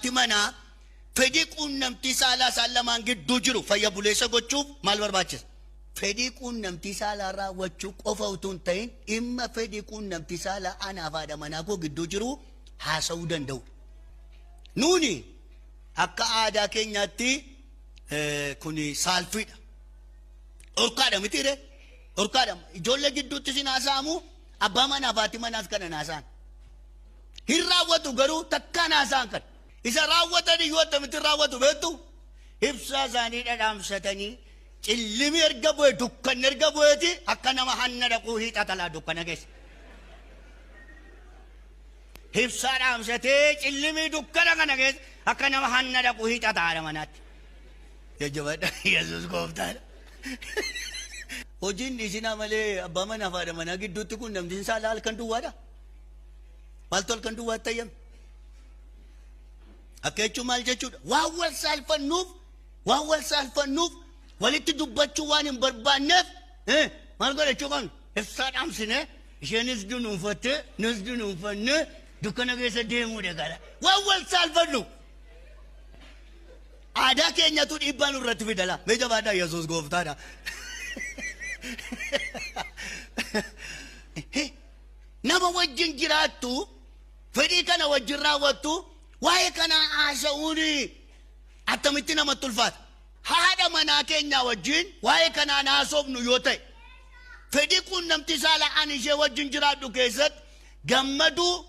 haati manaa fedhii quunnamtii saalaa isaan lamaan gidduu jiru fayya buleessa gochuuf maal barbaachisa? Fedhii quunnamtii saalaa raawwachuu qofa utuu hin ta'in dhimma fedhii quunnamtii saalaa anaaf haadha manaa koo gidduu jiru haasa'uu danda'u. Nuuni akka aadaa keenyaatti kun saalfiidha. Dhorkaadha mitiire? Dhorkaadha. Ijoollee gidduutti sin haasa'amu, abbaa manaaf haati manaas kana haasa'an. Hin raawwatu garuu takkaan haasa'an kana. Isa raawwatan iyyuu attamitti raawwatu beektu? Ibsaa isaanii dhadhaamsatanii cillimi erga bu'e, dukkanni erga bu'eeti akka nama hanna dhaquu hiixata laa dukkana keessa. Ibsaa dhaamsatee cillimii dukkana kana keessa akka nama hanna dhaquu hiixata haadha manaatti. Jajjabaadha, Yesuus gooftaadha. Hojiin dhiisinaa malee abbaa manaa fi haadha manaa gidduutti kun namni saalaa halkan duwwaadha. Maaltu halkan duwwaatti ayyame? Akka jechuun maal jechuudha? Waan wal saalfannuuf, waan wal saalfannuuf, walitti dubbachuu waan hin barbaanneef maal godhachuu qabna? Ibsaa dhaamsinee, isheenis dunuunfattee nus dunuunfannee dukkana keessa deemuudha gara. Waan wal saalfannu. Aadaa keenyatu dhiibbaa nurratti fidala. Mee jabaadhaa, Yesuus gooftaadha. Nama wajjin jiraattu, fedhii kana wajjin raawwattu, waa'ee kanaa haasa'uun attamitti namatti ulfaata? Haadha manaa keenyaa wajjin waa'ee kanaan haasofnu yoo ta'e, fedhii quunnamtii saalaa ani ishee wajjin jiraadhu keessatti gammaduu,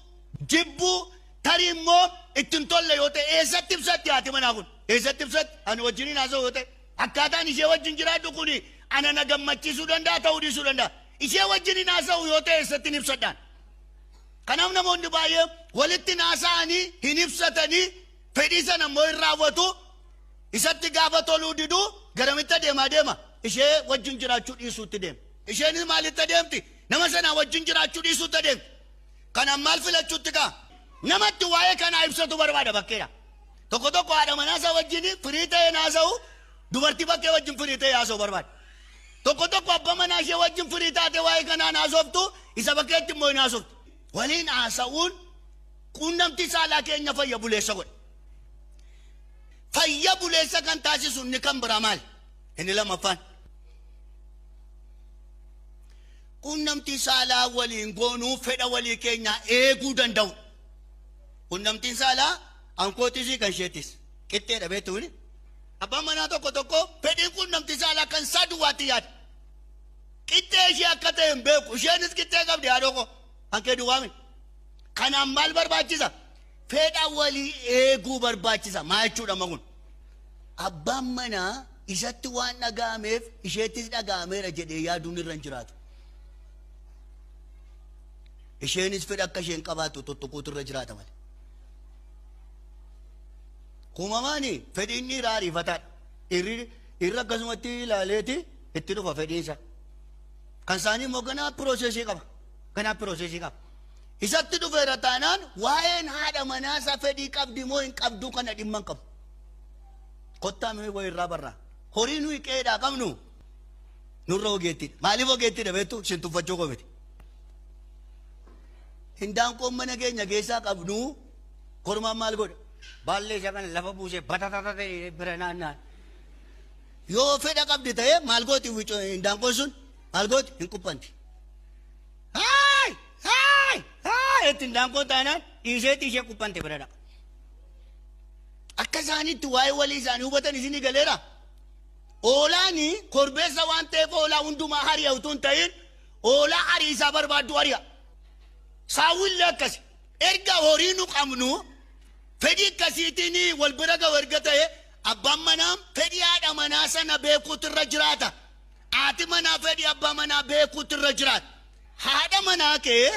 jibbuu, tarii immoo itti hin tolle yoo ta'e, eessatti ibsatti haati manaa kun? Eessatti ibsatti? Ani wajjiniin haasa'u yoo ta'e, akkaataan ishee wajjin jiraadhu kun ana na gammachiisuu danda'a, ta'uu dhiisuu danda'a. Ishee wajjiniin haasa'u yoo ta'e, eessatti hin ibsadhaan? Kanaaf namoonni baay'ee walitti haasa'anii hin ibsatanii, fedhii sana immoo hin raawwatu. Isatti gaafa toluu diduu garamitti adeemaa deema? Ishee wajjin jiraachuu dhiisuutti deema. Isheenis maalitti adeemti? Nama sanaa wajjin jiraachuu dhiisuutti adeemti. Kanaaf maal filachuutti ka'a? Namatti waa'ee kanaa ibsatu barbaada bakkeedha. Tokko tokko haadha manaa isaa wajjin firii ta'ee haasa'u, dubartii bakkee wajjin firii ta'ee haasa'u barbaada. Tokko tokko abbaa manaa ishee wajjin firii taate waa'ee kanaan haasoftu, isa bakkeetti immoo hin haasoftu. Waliin haasa'uun quunnamtii saalaa keenya fayya buleessa godha. Fayya buleessa kan taasisu inni kan biraa maali? Inni lammaffaan. Quunnamtii saalaa waliin goonuu fedha walii keenyaa eeguu danda'u. Quunnamtiin saalaa ankootis kan isheetis qixxeedha beektuuni. Abbaan manaa tokko tokko fedhiin quunnamtii saalaa kan isaa duwwaatti yaada. Qixxee ishee akka ta'e hin beeku. Isheenis qixxee qabdi, haadhoo koo. Kan kee duwwaa miti. Kanaaf maal barbaachisa? Fedha walii eeguu barbaachisa. Maa jechuudha amma kun? Abbaan manaa isatti waan dhaga'ameef isheettis dhaga'ameera jedhee yaaduun irra hin jiraatu. Isheenis fedha akka isheen qabaattu tuttuquutu irra jiraata malee. Uumamaani fedhiin dhiiraa ariifataadha. Dhiirri akkasumatti ilaaleeti itti dhufa fedhiinsa. Kan isaanii immoo ganaa process qaba. Ganaa process qaba. Isatti dhufeera taanaan waa'een haadha manaa isaa fedhii qabdi moo hin qabduu kana dhimma hin qabu. Kottaa mee wayii irraa barraa. Horii nuyi qe'eedhaa qabnu nurra ogeettiidha. Maaliif ogeettiidha beektu? Isin tuffachuu koo miti. Hindaanqoon mana keenya keessaa qabnu kormaan maal godha? Baallee isaa kana lafa buusee batatata ta'ee bira naanna'an. Yoo fedha qabdi ta'ee maal gooti hindaanqoon sun? Maal gooti? Hin quphanti. Haay! Haay! Haay! Itti hindaanqoon taanaan dhiiseetti ishee quphante bira dhaqa. Akka isaanitti waa'ee walii isaanii hubatan isinii galeera. Hoolaani korbeessa waan ta'eef hoolaa hundumaa hari'a utuu hin ta'in hoolaa hariisaa barbaaddu hari'a. Saawwillee akkasi. Erga horii nu qabnu fedhii akkasiitiin wal bira ga'u erga ta'e, abbaan manaa fedhii haadha manaa sana beekuutu irra jiraata. Haati manaa fedhii abbaa manaa beekuutu irra jiraata. Haadha manaa kee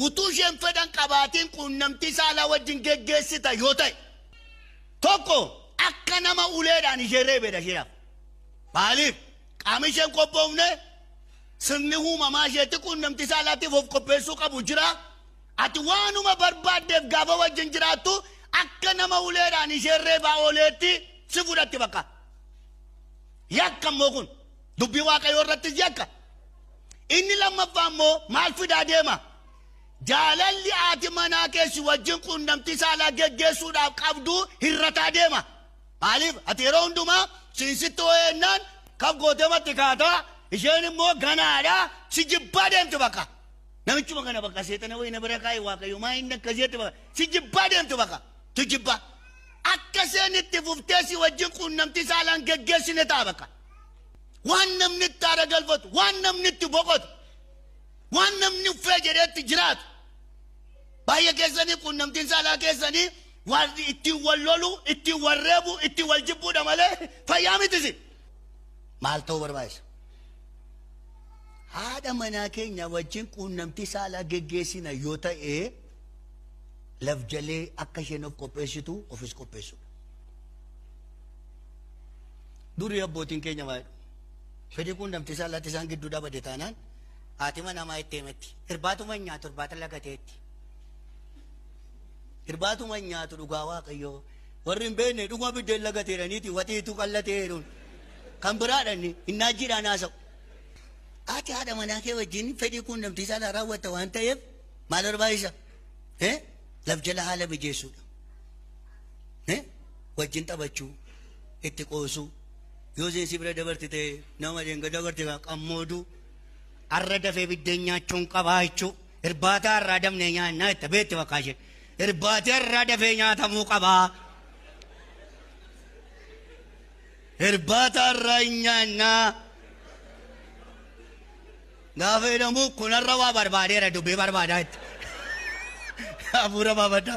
utuu isheen fedhan qabaatiin quunnamtii saalaa wajjin geggeessita yoo ta'e, tokko akka nama uleedhaan ishee reebedha isheedhaaf. Maaliif? Qaama isheen qophoofne, sirni uumamaa isheetti quunnamtii saalaatiif of qopheessuu qabu jira. Ati waanuma barbaaddeef gaafa wajjin jiraattu akka nama uleedhaan ishee reebaa ooleetti si fudhatti bakka. Yakka immoo kun dubbii Waaqayyoo irrattis yakka. Inni lammaffaa immoo maal fidaa deema? Jaalalli haati manaa keessi wajjin quunnamtii saalaa geggeessuudhaaf qabdu hirrataa deema. Maaliif ati yeroo hundumaa siinsitti ho'eennaan kaf gootee matti kaataa, isheen immoo ganaadha, si jibbaa deemtu bakka. Namichuma kana bakka seexana wayii na bira kaa'e, Waaqayyo maa inni akkas jette, bakka si jibbaa deemtu, bakka si jibbaa. Akka isheen itti fuftee si wajjin quunnamtii saalaan geggeessine ta'a bakka. Waan namni itti haara galfatu, waan namni itti boqotu, waan namni uffee jedheetti jiraatu. Baay'ee keessanii quunnamtiin saalaa keessanii waan ittiin wal lolu, ittiin wal reebu, ittiin wal jibbuudha malee fayyaa mitisi. Maal ta'uu barbaachisa? Haadha manaa keenya wajjin quunnamtii saalaa geggeessina yoo ta'e, lafjalee akka isheen of qopheessitu ofis qopheessudha. Durii abbootiin keenya maal jedhu? Fedhii quunnamtii saalaatti isaan gidduu dhabade taanaan haati manaa maa itti himetti? Irbaatuma hin nyaatu, irbaata lagateetti. Irbaatuma hin nyaatu, dhugaa Waaqayyoo. Warri hin beekne dhuguma biddeen lagateeraniiti waxiitu qallatee jedhuun. Kan biraadha, inni innaajjiidhaan haasa'u. Ati haadha manaa kee wajjin fedhii quunnamtii saalaa raawwatta waan ta'eef maal barbaachisa? Laf jala haala mijeessuudha. Wajjin taphachuu, itti qoosuu, yoo isheen si bira dabarti ta'e nama dheenga dabarte qammooduu, arra dafee biddeen nyaachuun qabaa jechuu, irbaata har'aa dabnee nyaannaa itti beekti bakka ishee. Irbaata har'aa dafee nyaatamuu qabaa. Irbaata har'aa hin nyaannaa. Gaafa jedhamu kunarra waa barbaadeera, dubbii barbaadaa itti. Hafuura baafadha.